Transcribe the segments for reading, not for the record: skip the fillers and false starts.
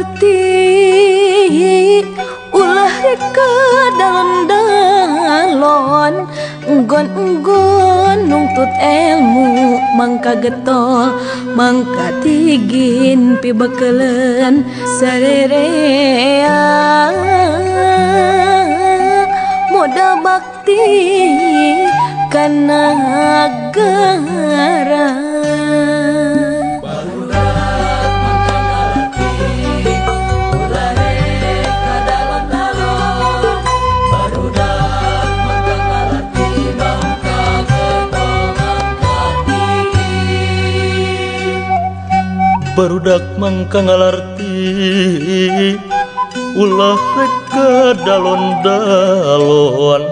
ngerti ulah rek ka dalon-dalon enggon-enggon nungtut ilmu mangka getol mangka tigin pibekeleun sarerea modal bakti kana negara. Barudak mangka ngalarti ulah rek ka dalon-dalon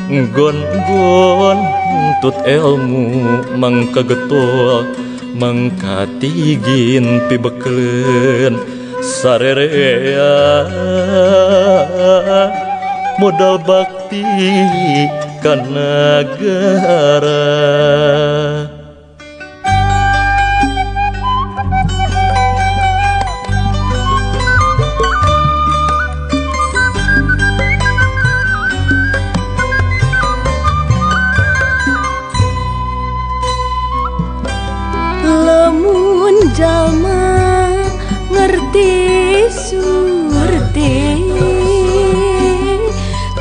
nggon-nggon nuntut ilmu mangka getol mangka tigin pibekeleun sarerea modal bakti ka nagara. Lamun jalma ngerti surti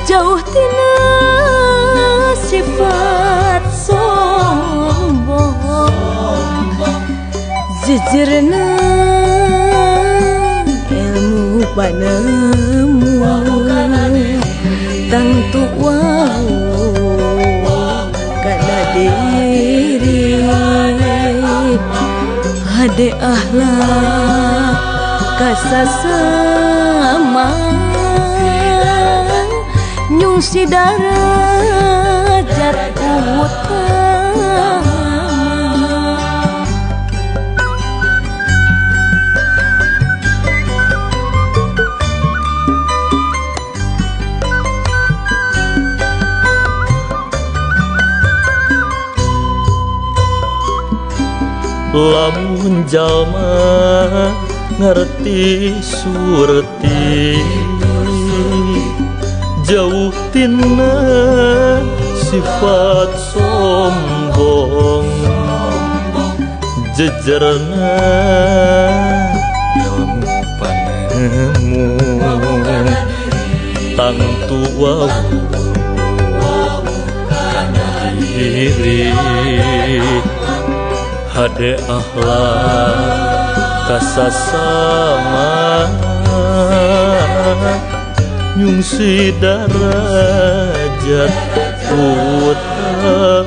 jauh tina sifat sombong jejerna ilmu panemu tangtu wau kana diri hade akhlak kasasama nyungsi darajat utama. Lamun jalma ngerti surti jauh tina sifat sombong jejerna ilmu panemu tangtu wau kana diri hade akhlak kasasama nyungsi darajat utama.